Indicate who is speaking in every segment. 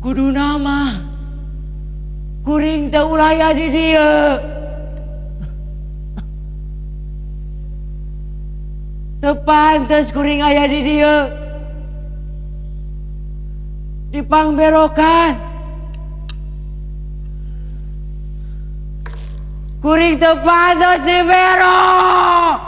Speaker 1: Kuduna mah kuring teu ulah aya di dieu. Teu pantes kuring aya di dieu. Dipangberokan. Kuring teu pantes diberok.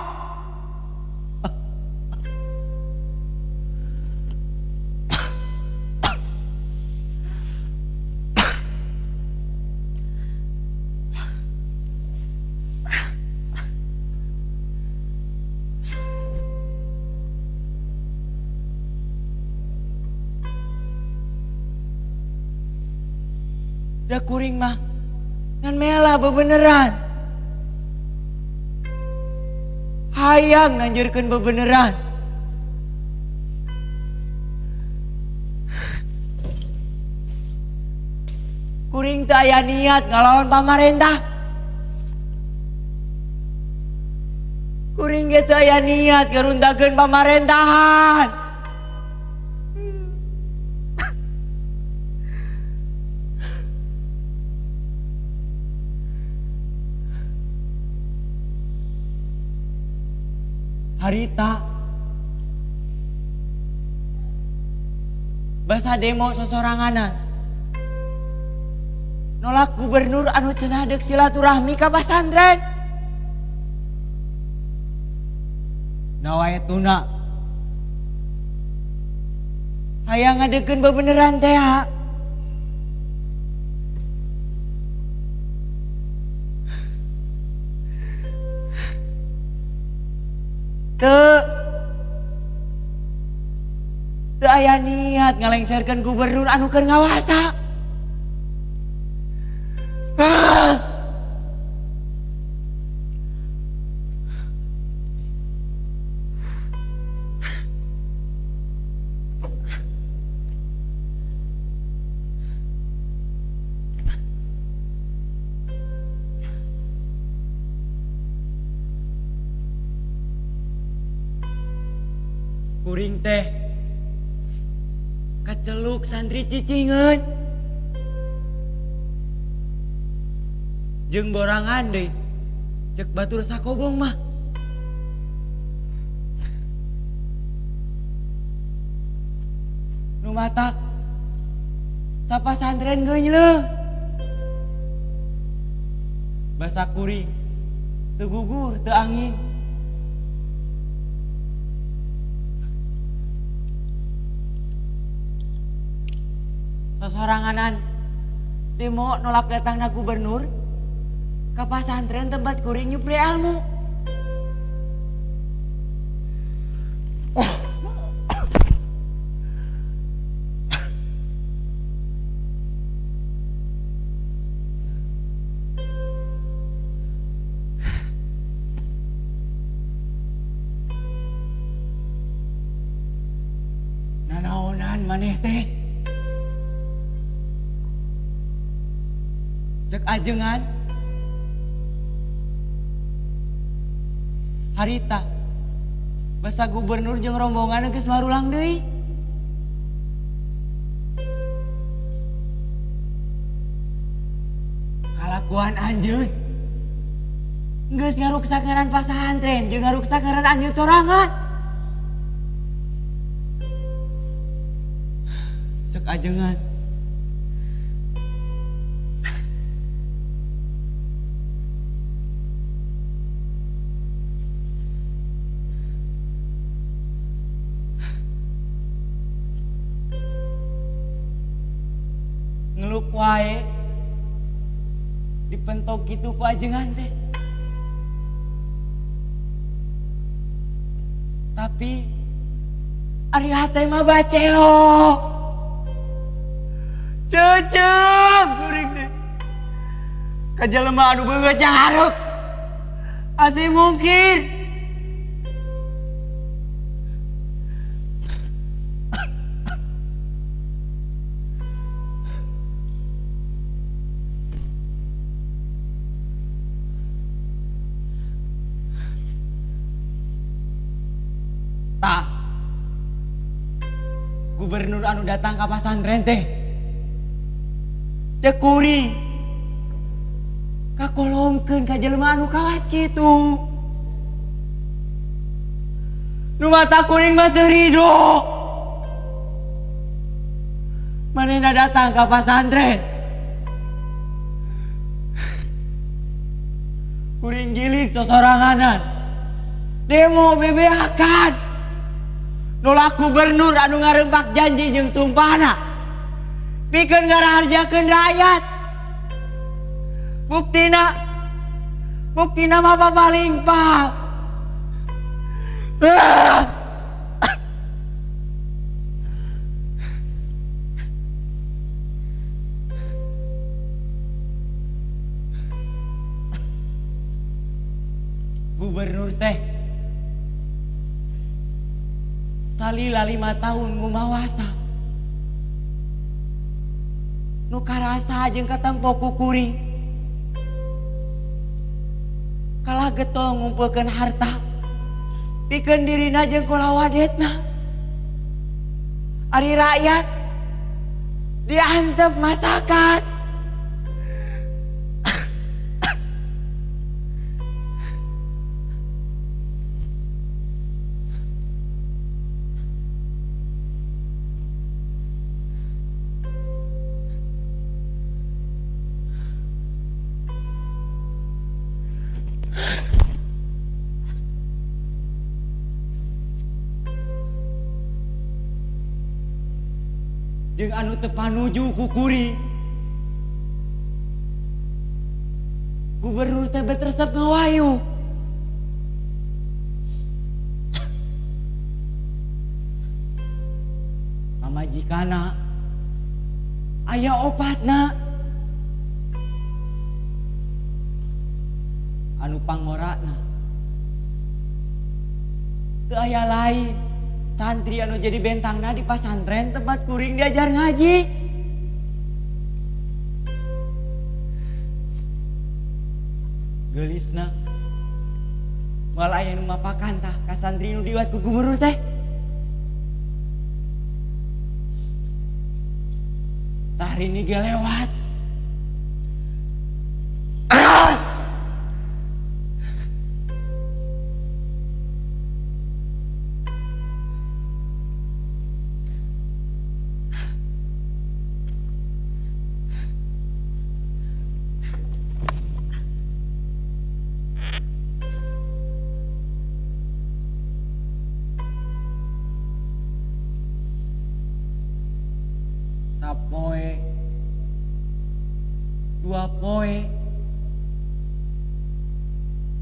Speaker 1: Da kuring mah ngan mela bebeneran. Hayang nganjurkeun bebeneran. Kuring teu aya niat ngalawan pamarentah. Kuring ge teu aya niat ngaruntakeun pamarentahan. Harita basa demo sosoranganan nolak gubernur anu cenah deuk silaturahmi ka pasantren. Nawaetuna hayang ngadekeun bebeneran teh. Teu aya niat ngalengserkeun gubernur anu keur ngawasa. Kuring teh kaceluk santri cicingeun jeung borangan deui cek batur sakobong mah. Nu matak sapasantren geunyleuh. Basa kuring teu gugur teu angin. Sosoranganan demo nolak datangna gubernur ka pasantren tempat kuring nyupri ilmu. Nanaonan maneh teh? Cek ajengan harita basa gubernur jeung rombongan geus marulang deui. Kalakuan anjeun geus ngaruksak ngaran pasantren jeung ngaruksak ngaran anjeun sorangan. Cek ajengan ngeluk wae dipentok kitu ku ajengan teh. Tapi ari hate mah baceo. Cecep kuring teh. Ka jelema anu beungeut janghareup. Hati mungkir. Tah gubernur anu datang ka pasantren teh Cek kuring kakolongkeun ka jelema anu kawas kitu. Nu mata kuring mah teu rido. Manehna datang ka pasantren. Kuring jilid sosoranganan. Demo bebeakan. Nolak gubernur anu ngarempak janji jeung sumpahna. Pikeun ngaraharjakeun rakyat. Buktina buktina mah papaling pak. Gubernur teh salila 5 tahun ngumawasa. Nu karasa jeung katempo ku kuring. Kalah getol ngumpulkeun harta pikeun dirina jeung kulawadetna. Ari rakyat diantep masakan. Jeung anu teu panuju ku kuring. Gubernur teh bet resep ngawayu. Pamajikana aya opatna. Anu pangorana teu aya lain. Santri anu jadi bentangna di pasantren tempat kuring diajar ngaji. Geulisna moal aya nu mapakan tah ka santri nu diuat ku gubernur teh. Sahrini ge lewat. Sapoe, 2 poe,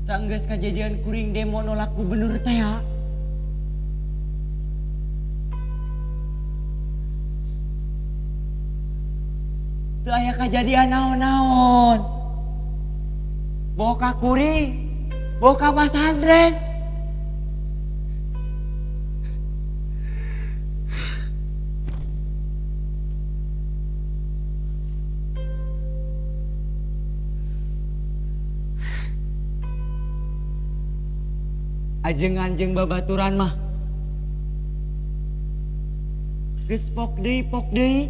Speaker 1: sanggeus kajadian kuring demo nolak gubernur teh ya. Teu aya kajadian naon-naon. Boka kuring, boka pasantren. Ajengan jeung babaturan mah geus pok deui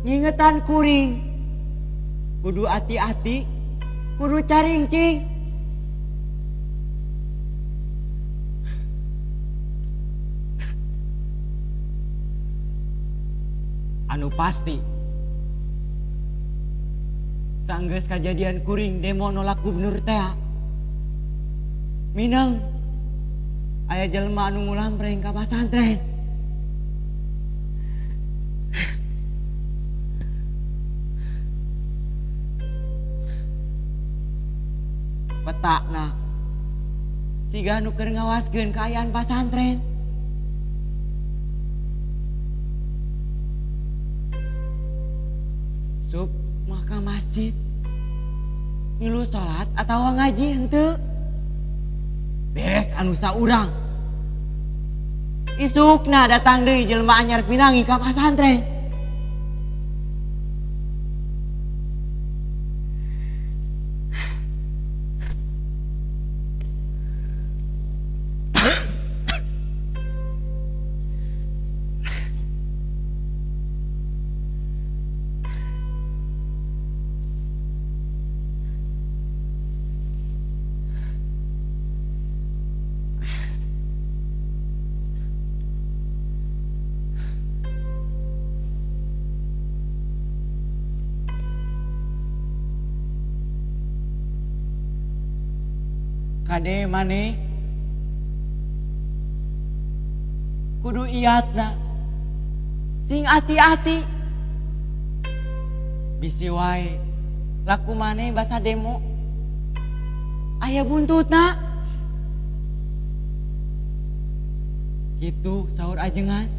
Speaker 1: ngingetan kuring kudu ati-ati kudu caringcing. Anu pasti sanggeus kajadian kuring demo nolak gubernur teh minang aya jelema anu ngulampreng ka pasantren. Petakna siga nu keur ngawaskeun kaayaan pasantren. Sup mah ka masjid ngilu salat atawa ngaji henteu. Beres anu saurang. Isukna datang deui jelema anyar pinangi ka pasantren. Kade maneh kudu iatna sing ati-ati bisi wae laku maneh basa demo aya buntutna kitu saur ajengan.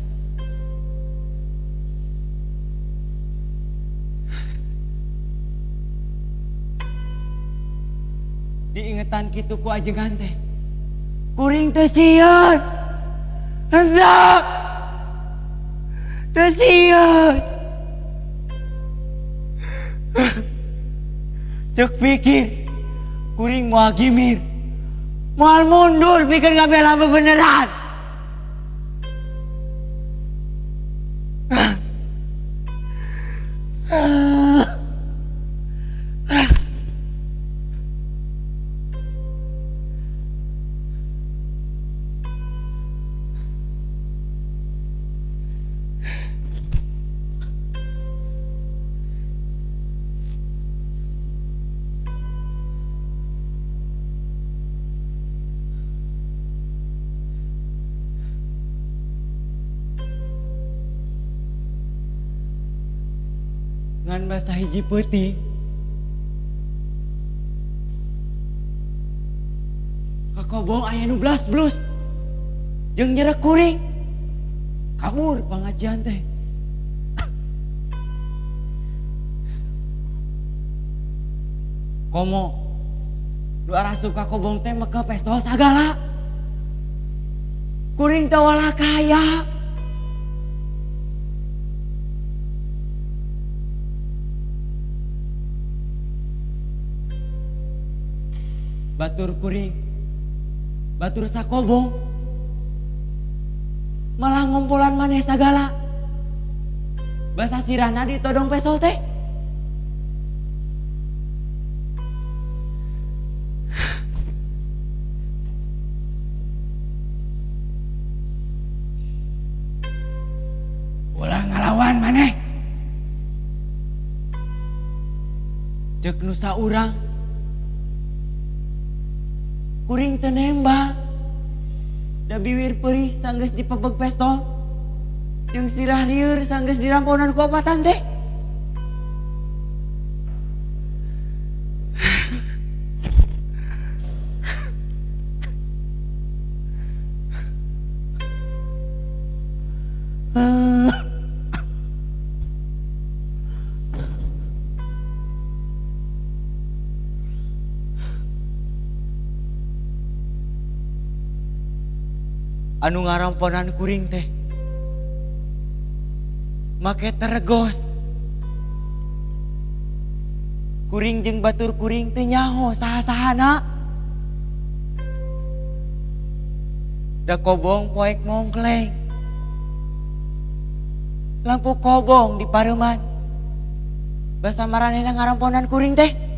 Speaker 1: Diingetan kitu ku ajengan teh kuring teu sieun henteu teu sieun. Ceuk pikir kuring moal gimir moal mundur pikeun ngabela bebeneran. Ngan basa hiji peuting ka kobong aya nu blas-blus jeung nyerek kuring kabur pangajian teh. Komo nu arasup ka kobong teh meke pestol sagala kuring teh walah kaya. Batur kuring, batur sakobong, malah ngompolan maneh sagala. Basa sirahna ditodong pesol teh. Ulah ngalawan maneh. Ceuk nu saurang. Kuring teu nembak. Da biwir perih sanggeus dipebeg pestol. Jeung sirah lieur sanggeus diramponan ku opatan teh. Anu ngaramponan kuring teh make tergos. Kuring jeung batur kuring teh nyaho saha-sahana. Da kobong poek mongkleng. Lampu kobong di pareuman. Basa maranehna ngaramponan kuring teh.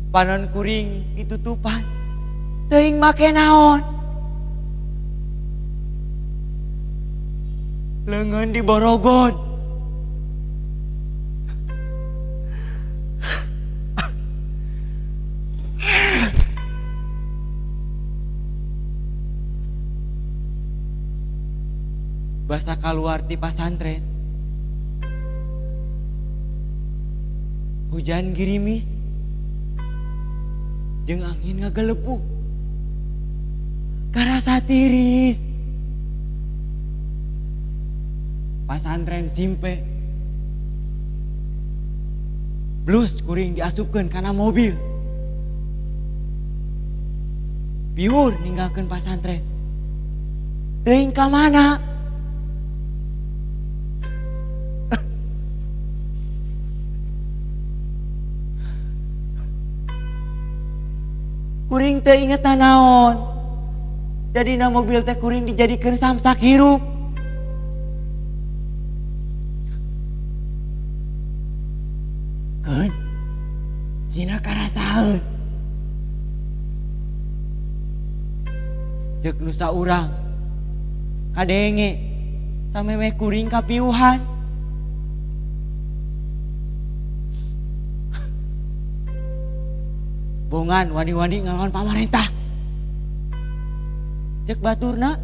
Speaker 1: Panon kuring ditutupan teuing make naon. Leungeun diborogon. Basa kaluar ti pasantren. Hujan girimis jeung angin ngagelepuk. Karasa tiris. Pasantren simpe. Blus kuring diasupkeun kana mobil. Piur ninggalkeun pasantren. Teuing ka mana? Kuring teu inget naon. Dadina mobil teh kuring dijadikeun samsak hirup. Keun sina karasaeun. Ceuk nu saurang kadenge samemeh kuring kapiuhan. Bongan wani-wani ngalawan pamarentah. Cek baturna.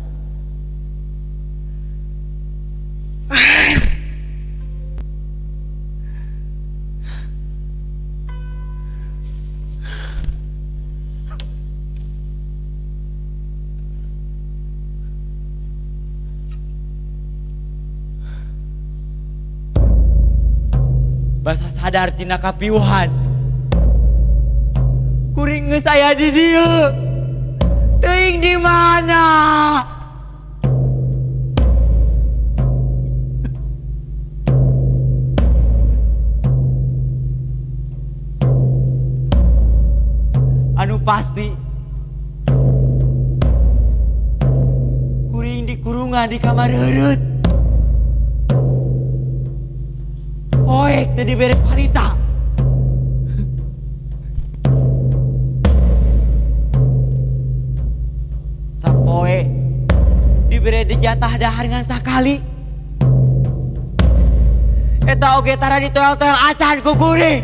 Speaker 1: Basa sadar tina kapiuhan. Kuring geus aya di dieu. Teuing di mana? Anu pasti kuring dikurungan di kamar heureut. Poek teu dibere palita. Sapoe dibere dijatah dahar ngan sakali. Eta oge tara ditoel-toel acan ku kuring.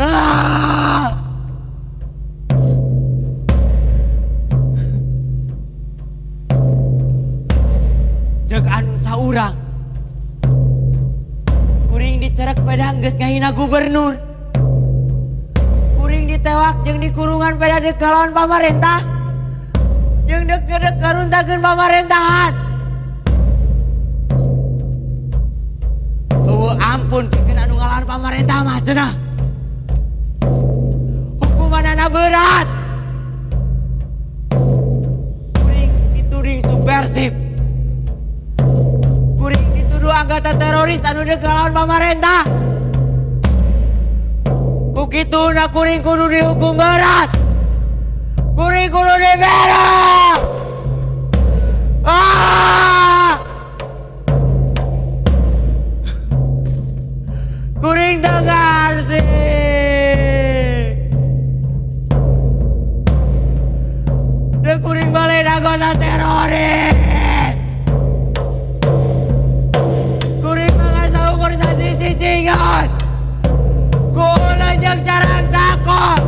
Speaker 1: Ah! Jeung anu saurang kuring dicerek pada geus ngahina gubernur. Kuring ditewak jeung dikurungan pada dek ngalawan pamarentah. Jeung dek ngedek ngaruntakeun pamarentahan. Eueuh ampun pikeun anu ngalawan pamarentah mah cenah. Hukumanana berat. Kuring dituding subversif. Kuring dituduh anggota teroris anu dek ngalawan pamarentah. Ku kituna kuring kudu dihukum berat. Kuring kudu diberak. Ah! Kuring teu ngarti. Dek kuring balik anggota teroris. Kuring mangan saukur sati cicingan. Ku ulah jeung carang takut.